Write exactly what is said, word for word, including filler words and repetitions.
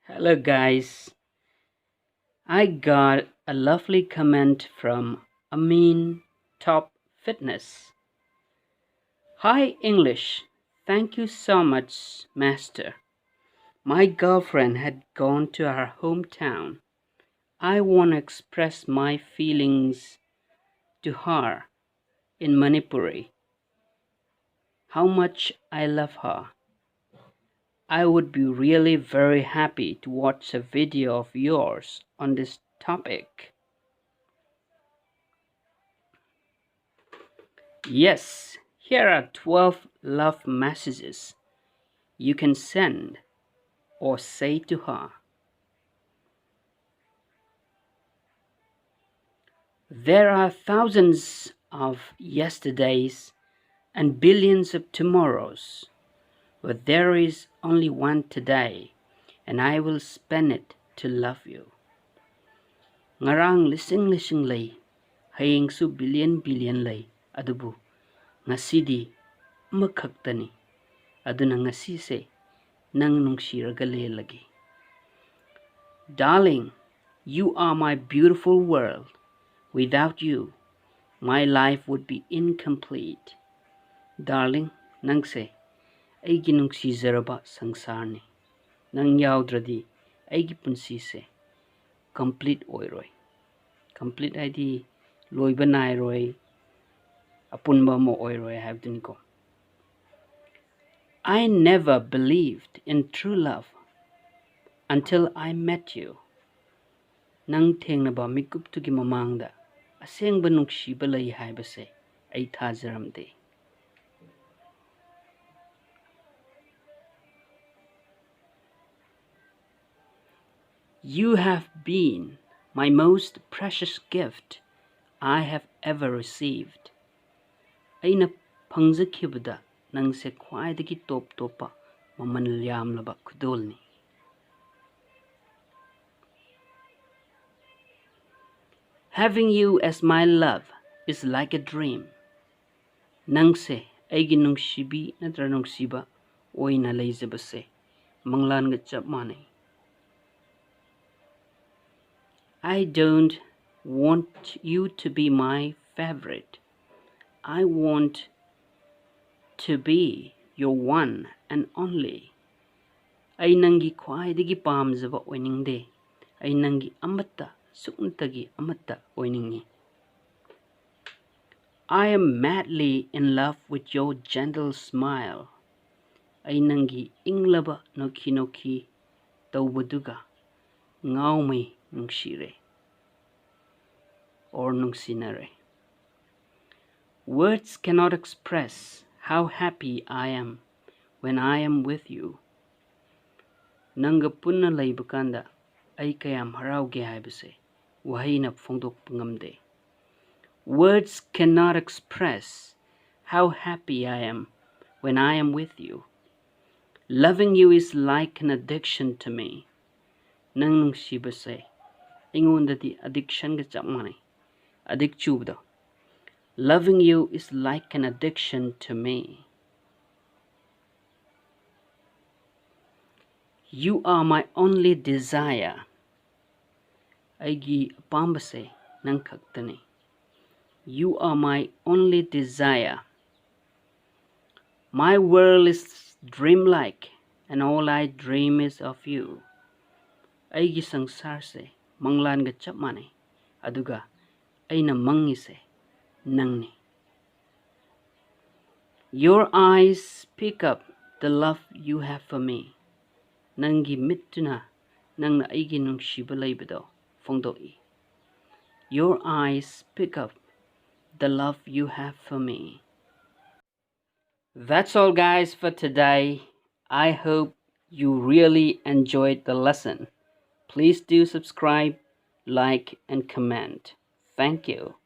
Hello, guys. I got a lovely comment from Amin Top Fitness. "Hi, English. Thank you so much, Master. My girlfriend had gone to her hometown. I want to express my feelings to her in Manipuri. How much I love her. I would be really very happy to watch a video of yours on this topic." Yes, here are twelve love messages you can send or say to her. There are thousands of yesterdays and billions of tomorrows, but there is only one today, and I will spend it to love you. Ngarang ꯂꯤꯁꯤꯡ ꯂꯤꯁꯤꯡ ꯂꯩ, ꯍꯌꯦꯡꯁꯨ billion billion ꯂꯩ, ꯑꯗꯨꯕꯨ ꯉꯁꯤꯗꯤ ꯑꯃꯈꯛꯇꯅꯤ꯫ ꯑꯗꯨꯅ ꯉꯁꯤꯁꯦ ꯅꯪ ꯅꯨꯡꯁꯤꯔꯒ ꯂꯦꯜꯂꯒꯦ꯫ Darling, you are my beautiful world. Without you, my life would be incomplete. Darling, ꯅꯪꯁꯦ ꯑꯩꯒꯤ ꯅꯨꯡꯁꯤꯖꯔꯕ ꯁꯪꯁꯥꯔꯅꯤ꯫ ꯅꯪ ꯌꯥꯎꯗ꯭ꯔꯗꯤ ꯑꯩꯒꯤ ꯄꯨꯟꯁꯤꯁꯦ complete ꯑꯣꯏꯔꯣꯏ꯫ Complete ꯍꯥꯏꯗꯤ ꯂꯣꯏꯕ ꯅꯥꯏꯔꯣꯏ, ꯑꯄꯨꯟꯕ ꯑꯃ ꯑꯣꯏꯔꯣꯏ ꯍꯥꯏꯕꯗꯨꯅꯤꯀꯣ꯫ I never believed in true love until I met you. ꯅꯪ ꯊꯦꯡꯅꯕ ꯃꯤꯀꯨꯞꯇꯨꯒꯤ ꯃꯃꯥꯡꯗ ꯑꯁꯦꯡꯕ ꯅꯨꯡꯁꯤꯕ ꯂꯩ ꯍꯥꯏꯕꯁꯦ ꯑꯩ ꯊꯥꯖꯔꯝꯗꯦ꯫ You have been my most precious gift I have ever received. ꯑꯩꯅ ꯐꯪꯖꯈꯤꯕꯗ ꯅꯪꯁꯦ ꯈ꯭ꯋꯥꯏꯗꯒꯤ top ꯇꯣꯞꯄ, ꯃꯃꯜ ꯌꯥꯝꯂꯕ ꯈꯨꯗꯣꯜꯅꯤ꯫ Having you as my love is like a dream. ꯅꯪꯁꯦ ꯑꯩꯒꯤ ꯅꯨꯡꯁꯤꯕꯤ ꯅꯠꯇ꯭ꯔ ꯅꯨꯡꯁꯤꯕ ꯑꯣꯏꯅ ꯂꯩꯖꯕꯁꯦ ꯃꯪꯂꯥꯟꯒ ꯆꯞ ꯃꯥꯟꯅꯩ꯫ I don't want you to be my favorite. I want to be your one and only. ꯑꯩ ꯅꯪꯒꯤ ꯈ꯭ꯋꯥꯏꯗꯒꯤ ꯄꯥꯝꯖꯕ ꯑꯣꯏꯅꯤꯡꯗꯦ꯫ ꯑꯩ ꯅꯪꯒꯤ ꯑꯃꯠꯇ, ꯁꯨꯞꯅꯇꯒꯤ ꯑꯃꯠꯇ ꯑꯣꯏꯅꯤꯡꯏ꯫ I am madly in love with your gentle smile. ꯑꯩ ꯅꯪꯒꯤ ꯏꯪꯂꯕ ꯅꯣꯛꯈꯤ ꯅꯣꯛꯈꯤ ꯇꯧꯕꯗꯨꯒ ꯉꯥꯎꯃꯩ ꯅꯨꯡꯁꯤꯔꯦ꯫ Or ꯅꯨꯡꯁꯤꯅꯔꯦ꯫ Words cannot express how happy I am when I am with you. ꯅꯪꯒ ꯄꯨꯟꯅ ꯂꯩꯕ ꯀꯥꯟꯗ ꯑꯩ ꯀꯌꯥꯝ ꯍꯔꯥꯎꯒꯦ ꯍꯥꯏꯕꯁꯦ ꯋꯥꯍꯩꯅ ꯐꯣꯡꯗꯣꯛꯄ ꯉꯝꯗꯦ꯫ Words cannot express how happy I am when I am with you. Loving you is like an addiction to me. ꯅꯪ ꯅꯨꯡꯁꯤꯕꯁꯦ ꯑꯩꯉꯣꯟꯗꯗꯤ ꯑꯦꯗꯤꯛꯁꯟꯒ ꯆꯞ ꯃꯥꯟꯅꯩ꯫ ꯑꯦꯗꯤꯛ ꯆꯨꯕꯗꯣ꯫ Loving you is like an addiction to me. You are my only desire. ꯑꯩꯒꯤ ꯑꯄꯥꯝꯕꯁꯦ ꯅꯪ ꯈꯛꯇꯅꯤ꯫ You are my only desire. My world is dreamlike, and all I dream is of you. ꯑꯩꯒꯤ ꯁꯪꯁꯥꯔꯁꯦ ꯃꯪꯂꯥꯟꯒ ꯆꯞ ꯃꯥꯟꯅꯩ, ꯑꯗꯨꯒ ꯑꯩꯅ ꯃꯪꯉꯤꯁꯦ ꯅꯪꯅꯤ꯫ Your eyes pick up the love you have for me. ꯅꯪꯒꯤ ꯃꯤꯠꯇꯨꯅ ꯅꯪꯅ ꯑꯩꯒꯤ ꯅꯨꯡꯁꯤꯕ ꯂꯩꯕꯗꯣ ꯐꯣꯡꯗꯣꯛꯏ꯫ Your eyes pick up the love you have for me. That's all, guys, for today. I hope you really enjoyed the lesson. Please do subscribe, like, and comment. Thank you.